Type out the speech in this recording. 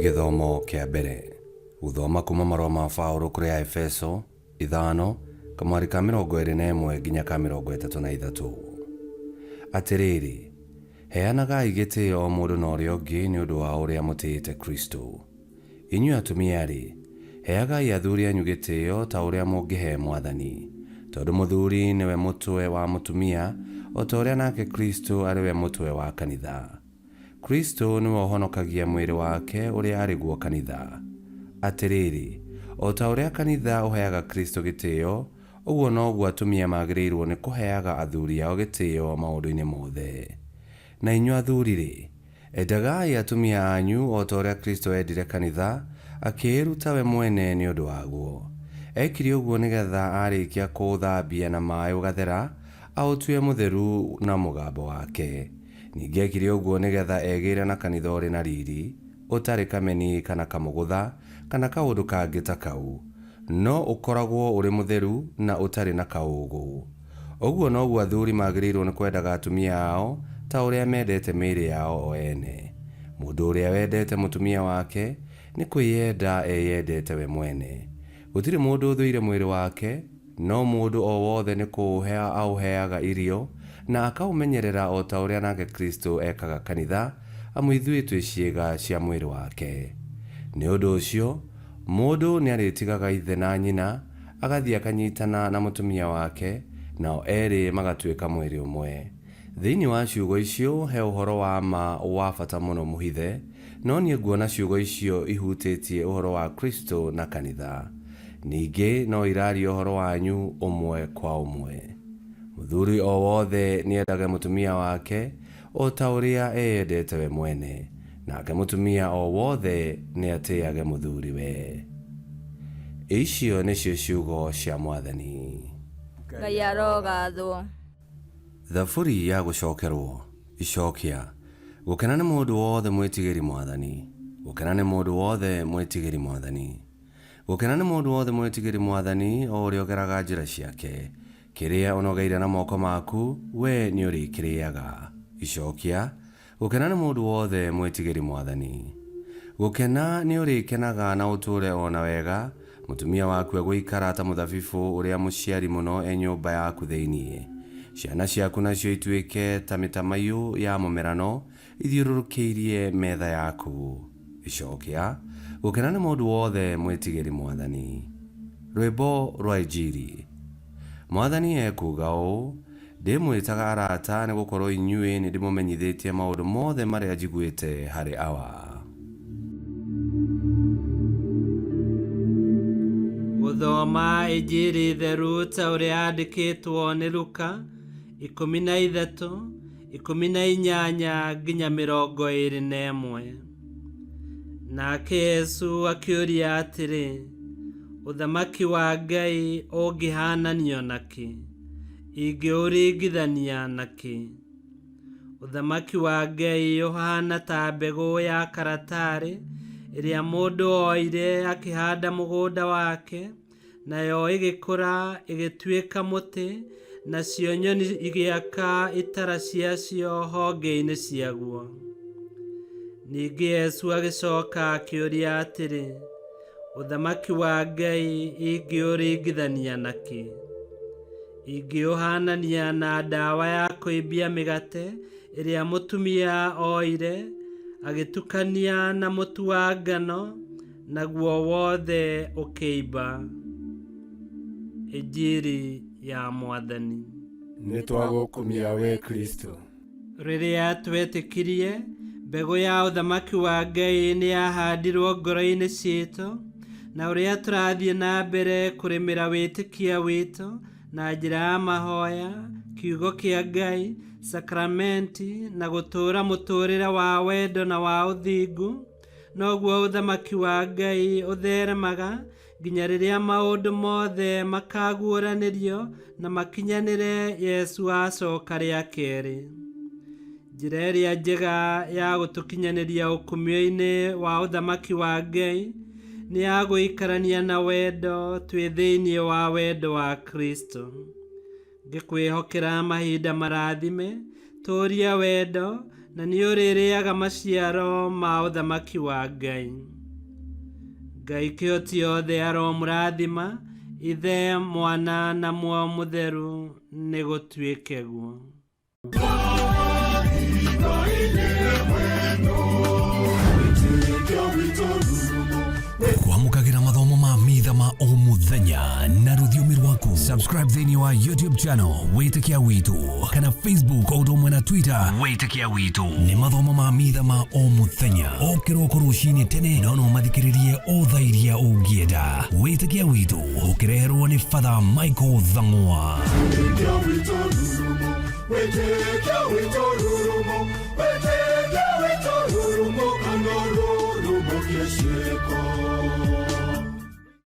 Gĩthomo kĩa mbere. Gũthoma kuma marũa ma Paũlũ kũrĩ Aefeso, ithano, kamwari ka 21 nginya ka 33. Atĩrĩrĩ, heanagai gĩtĩo o mũndũ na ũrĩa ũngĩ nĩ ũndũ wa ũrĩa mũtĩĩte Kristũ. Inyuĩ atumia-rĩ, heagai athuri anyu gĩtĩo ta ũrĩa mũngĩhe Mwathani. Tondũ mũthuri nĩwe mũtwe wa mũtumia, o ta ũrĩa nake Kristũ arĩ we mũtwe wa kanitha. Kristũ nĩwe ũhonokagia mwĩrĩ wake ũrĩa arĩ guo kanitha. Atĩrĩrĩ, o ta ũrĩa kanitha ũheaga Kristũ gĩtĩo, ũguo noguo atumia magĩrĩirwo nĩ kũheaga athuri ao gĩtĩo maũndũ-inĩ mothe. Na inyuĩ athuri-rĩ, endagai atumia anyu o ta ũrĩa Kristũ eendire kanitha, akĩĩruta we mwene nĩ ũndũ waguo. Eekire ũguo nĩ getha aarĩkia kũũthambia na maĩ ũgathera, aũtue mũtheru na mũgambo wake. Ningĩ eekire ũguo nĩ getha egĩĩre na kanitha ũrĩ na riri, ũtarĩ kameni kana kamũgũtha, kana kaũndũ kangĩ ta kau, no ũkoragwo ũrĩ mũtheru na ũtarĩ na kaũũgũ. Ũguo noguo athuri magĩrĩirũo nĩ kwendaga atumia ao ta ũrĩa mendete mĩĩrĩ yao o ene. Mũndũ ũrĩa wendete mũtumia wake nĩ kwĩyenda eyendete we mwene. Gũtirĩ mũndũ ũthũire mwĩrĩ wake, no mũndũ o wothe nĩ kũũhe aũheaga irio na akaũmenyerera o ta ũrĩa nake Kristo ekaga kanitha, amu ithuĩ twĩ ciĩga cia mwĩrĩ wake. Nĩ ũndũ ũcio, mũndũ nĩarĩtigaga ithe na nyina, agathiĩ akanyitana na mũtumia wake, nao erĩ magatuĩka mwĩrĩ ũmwe. Thĩinĩ wa ciugo icio he ũhoro wa ma wa bata mũno mũhithe, no niĩ nguona ciugo icio ihutĩtie ũhoro wa Kristo na kanitha. Ningĩ no iraria ũhoro wanyu ũmwe kwa ũmwe. Mũthuri o wothe nĩendage mũtumia wake o ta ũrĩa eyendete we mwene, nake mũtumia o wothe nĩatĩage mũthuriwe. Icio nĩcio ciugo cia Mwathani. Ngai arogathwo. Thaburi ya gũcokerwo. Icokia. Gũkena nĩ mũndũ wothe mwĩtigĩri Mwathani. Gũkena nĩ mũndũ wothe mwĩtigĩri Mwathani. Gũkena nĩ mũndũ wothe mwĩtigĩri Mwathani, o ũrĩa ũgeraga njĩra ciake. Kĩrĩa ũnogeire na moko maku, wee nĩũrĩkĩrĩaga. Icokia. Gũkena nĩ mũndũ wothe mwĩtigĩri Mwathani. Gũkena nĩũrĩkenaga na ũtũũre o na wega, mũtumia waku egũikara ta mũthabibũ ũrĩa mũciari mũno e nyũmba yaku thĩinĩ. Ciana ciaku nacio ituĩke ta mĩtamaiyũ ya mũmerano ithiũrũrũkĩirie metha yaku. Icokia. Gũkena nĩ mũndũ wothe mwĩtigĩri Mwathani. Rwĩmbo rwa Injiri. Mwathani ekuuga ũũ, Ndĩmwĩtaga arata, nĩ gũkorũo inyuĩ nĩ ndĩmũmenyithĩtie maũndũ mothe marĩa njiguĩte harĩ Awa. Gũthoma Injiri theru ta ũrĩa yandĩkĩtwo nĩ Luka, 13, 18 nginya 21. Nake Yesu akĩũria atĩrĩ, Ũthamaki wa Ngai ũngĩhaananio na kĩ? Ingĩũringithania na kĩ? Ũthamaki wa Ngai ũhaana ta mbegũ ya karatarĩ ĩrĩa mũndũ oire akĩhanda mũgũnda wake, nayo ĩgĩkũra ĩgĩtuĩka mũtĩ, nacio nyoni igĩaka itara ciacio honge-inĩ ciaguo. Ningĩ Yesu agĩcoka akĩũria atĩrĩ, Ũthamaki wa Ngai ingĩũringithania na kĩ? Ingĩũhaanania na ndawa ya kũimbia mĩgate ĩrĩa mũtumia oire agĩtukania na mũtu wa ngano, naguo wothe ũkĩimba. Injiri ya Mwathani. Nĩ twagũkumia wee Kristo. Rĩrĩa twetĩkirie, mbegũ ya ũthamaki wa Ngai nĩ yahandirwo ngoro-inĩ citũ, na ũrĩa tũrathiĩ na mbere kũrĩmĩra wĩtĩkia witũ na njĩra ya mahoya, kiugo kĩa Ngai, sakramenti, na gũtũũra mũtũũrĩre wa wendo na wa ũthingu, noguo ũthamaki wa Ngai ũtheremaga nginya rĩrĩa maũndũ mothe makaguũranĩrio na makinyanĩre Yesu acoka rĩa kerĩ. Njĩra ĩrĩa njega ya gũtũkinyanĩria ũkumio-inĩ wa ũthamaki wa Ngai nĩ ya gũikarania na wendo twĩ thĩinĩ wa wendo wa Kristo. Ngĩkwĩhokera mahinda marathime, tũũria wendo na nĩ ũrĩrĩaga maciaro ma ũthamaki wa Ngai. Ngai kĩhoti yothe aromũrathima, Ithe, Mwana na Muoyo Mũtheru, nĩ gũtuĩke guo. Kwamũkagĩra mathomo ma mitha ma o mũthenya na rũthiomi rwaku. Subscribe thĩinĩ wa YouTube channel Wĩtĩkia Witũ kana Facebook o ũndũ ũmwe na Twitter Wĩtĩkia Witũ. Nĩ mathomo ma mitha ma o mũthenya o kĩroko rũcinĩ tene, no no mathikĩrĩrie o thaa iria ũngĩenda. Wĩtĩkia Witũ ũkĩreherwo nĩ Father Michael Thang'wa. Wĩtĩkia witũ rurumo, wĩtĩkia witũ rurumo, kana rurumo kĩciko.